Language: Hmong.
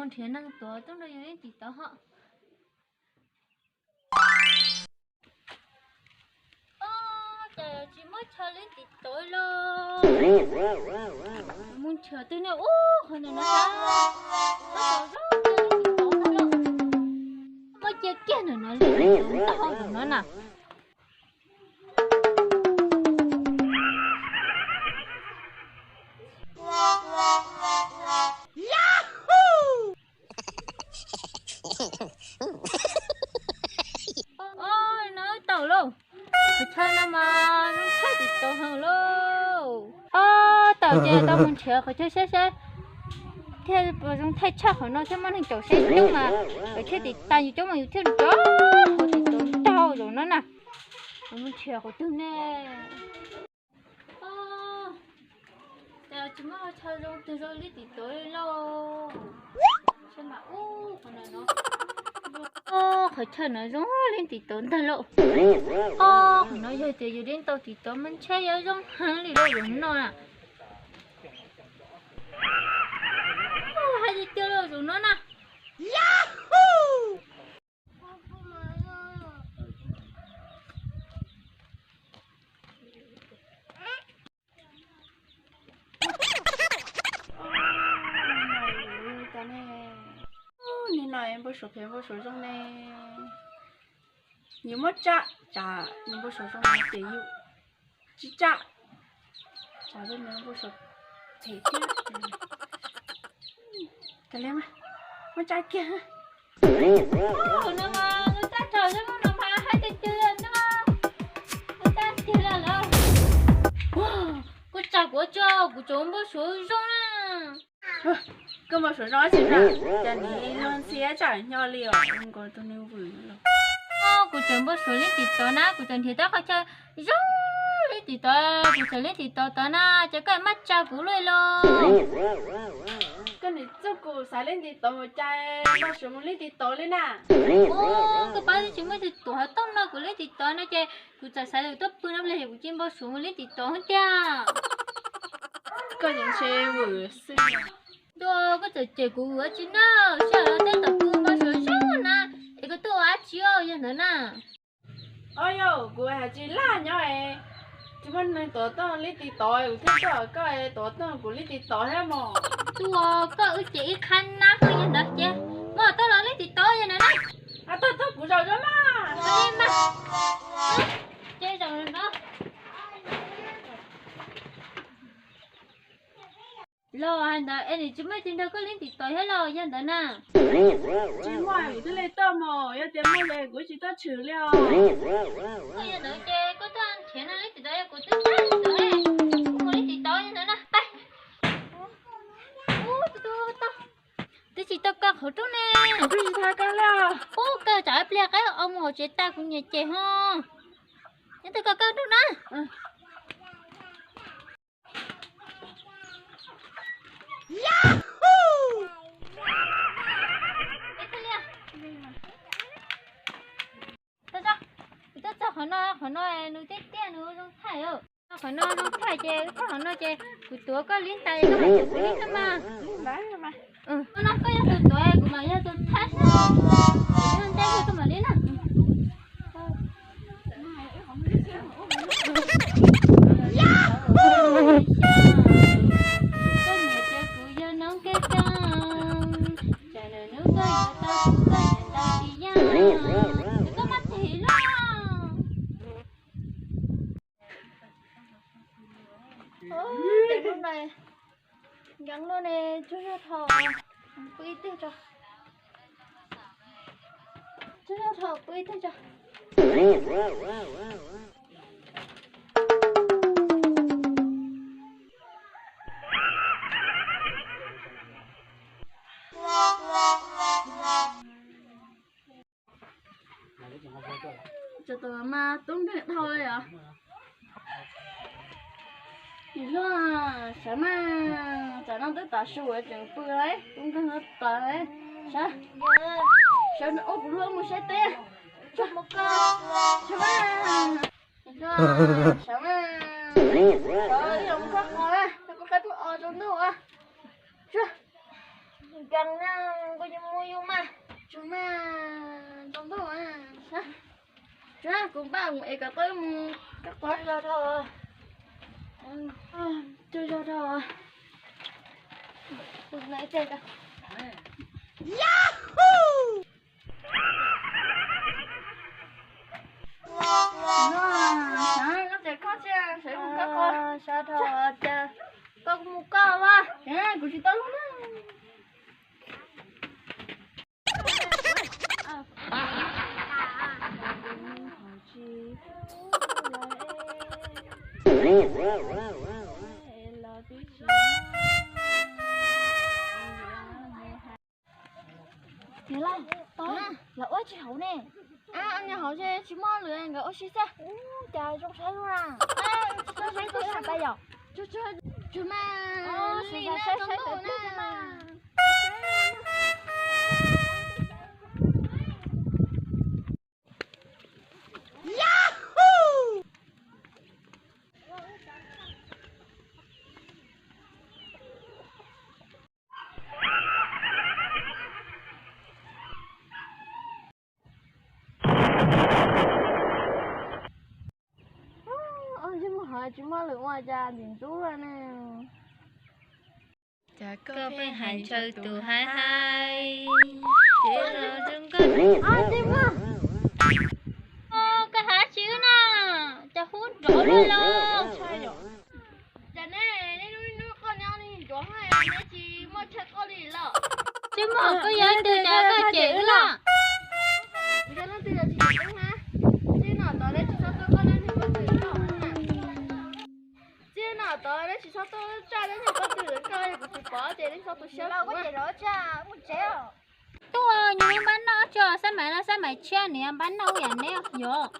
Nrhiav neeg tuav tub nrog yus leej txiv tod hos. Ob, cas tsis muaj chaw leej txiv tod los? Mus nrhiav twg ne? Ub, qhov ntawm no, muaj cia kiag ntawm no li, tau ntawm no na. Oj, no tau lauj. Qhov chaw no mas zoo tshaj txiv tod heev lauj. Ob, tau ces tau mus nrhiav qhov chaw saib saib thiaj zoo thaij tshaj qhov no thiaj muaj neeg caum saib coob mas, lawv thiaj tiv tas yus coob mas yus thiaj rov qhov txiv tod ntau zaum no na. Mus nrhiav qhov twg ne? Oj, cas tsis muaj chaw zoo twg zoo li txiv tod li lauj. Oj, qhov chaw no zoo li txiv tod ntag lauj. Oj, qhov no yog tias yus li tau txiv tod mas ntshe yuav zoo heev li lauj zaum no na. Hais tias cia los zaum no na. Ub, nim no npau suav phem npau suav zoo ne. Nyias muab tsam tsam nws npau suav zoo no ces yus tsis tsam, tsam li nws npau suav phem thiab. Kav liam mas, muab tsam kiag. Ub, no mas nws tag tag zoo no mas hais tias cia li no, nws tag kiag lawm. Koj tsam kuv tso, kuv tseem npau suav zoo na. Koj npau suav zoo tsis na, cas nim no ntxhi tsam nyo li os, nkaus tus nws vwm los. Kuv tseem npau suav leej txiv tod na, kuv tseem nrhiav tau qhov chaw zoo li txiv tod, kuv tseem leej txiv tod tod na, ces koj maj tsa kuv luaj los. Koj nim txuj kuv xav leej txiv tod mus cas npau suav mus leej txiv tod li na. Ub, koj pab tsis muaj tus tuav hauv tooj no kuv leej txiv tod no ces kuv txawm xav yus tuaj pw no ple kuv cia npau suav mus leej txiv tod tiag. Koj ntshe vwm xwb. Tuaj koj txawm cem kuv vwm tsis na, sij hawm no tab tom pw npau suav zoo na, es koj tuaj ua dab tsi yog ntawd na. Ob yog kuv hais tsis laj nyob es tsis muaj neeg tuav tooj leej txiv tod kuv thiaj tuaj, koj tuav tooj kuv leej txiv tod thiab mos. Tuaj koj wb ces ib qhab nab yog ntawd ces muaj tau los leej txiv tod yog ntawd na. Tau tau kuv zaum zoo na. Ces zaum no. Los hais ntawd es nws tsis muaj tus nrog koj leej txiv tod thiab los yog ntawd na. Tsis muaj kuv thiaj li tuaj mos, yog tias muaj ces kuv tsis tuaj tshwm li os. Yog ntawd ces koj tuaj nrhiav no leej txiv tod, yog kuv twb tag txiv tod, kuv mus leej txiv tod yog ntawd na. Pab. Ub, twb tsis tau kaw qhov rooj ne. Twb tsis tau kaw li. Ub, kaw tsam ib pliag qaib o mus hauv tsev tag kuv nyiam cem ho. Nyob twg kaw kaw rooj na. Kuv tuaj txog qhov no, qhov no nws tiaj tiaj nws zoo thaij. Qhov no zoo thaij ces koj qhov no ces kuv tuav koj li ntawd, koj mam tuav kuv li ntawd mas. No koj yog tus tuav kuv mam yog tus thaij. Ntej koj mam li na. Koj niam tias kuv yog noob keb keeb, tsam nws hnub koj yuav tau kuv koj niam tau tsis yaj. Koj maj tim loj. Nkees luaj ne, tsuag zog thaum pw ib teg tso. Tsuag zog thaum pw ib teg tso. Cov tus mas tub nkeeg dhau li os. Nim luaj sawv mas, tsam no twb tav su tseem pw li, tub nkeeg no tas li. Sawv, sawv ua kuv luag mus saib teb. Sawv, sawv mas, sawv mas, sawv ib yam mus koj qhov na, koj qab tuaj o rau ntuj a. Sawv. Nkees na, koj yuav mus yuav mas. Tsuag mas, tau ntuj. Tsuag, kuv npaj mus es kom tau mus koj qhov zog dhau. Tsuag zog dhau. Kuv na ib teg. Yahoo! Koj tes koj tsis sawv mus koj qhov. Sawv dhau tias koj mus koj mas. Kuv tsis tau hlub na. Niam laus, los ua tsis haum ne. Nyob hauv tsis muaj lwm, nkawd ua si xwb. Cas zoo saib lub na. Zoo saib tus sab pab yom. Tsuag mas, li na, saib saib tau ntuj na. Ua tsis muaj lwm ua cas ntxim ntxub lawm ne. Koj pheej hais ntshaw tus hais hais. Koj hais tsis wb na, cas hu nrov li los. Cas nej, nej lub hnub koj nyob li nrov hais, neb tsis muaj chaw koj li los? Tsis muaj, koj yog ib tug cas koj cem wb na. Yog leej twg yog tsis cem wb na, txij no tod neb tsis txhob tuaj koj leej twg koj twg koj na. Txij no tod neb tsis txhob tuaj tsaj leej twg koj twg koj, yog kuv tsis pom ces neb txhob tu siab kuv. Tuaj, npaj noj tso, xab mais no xab mais tshiab, nws npaj noj ib yam neb yog.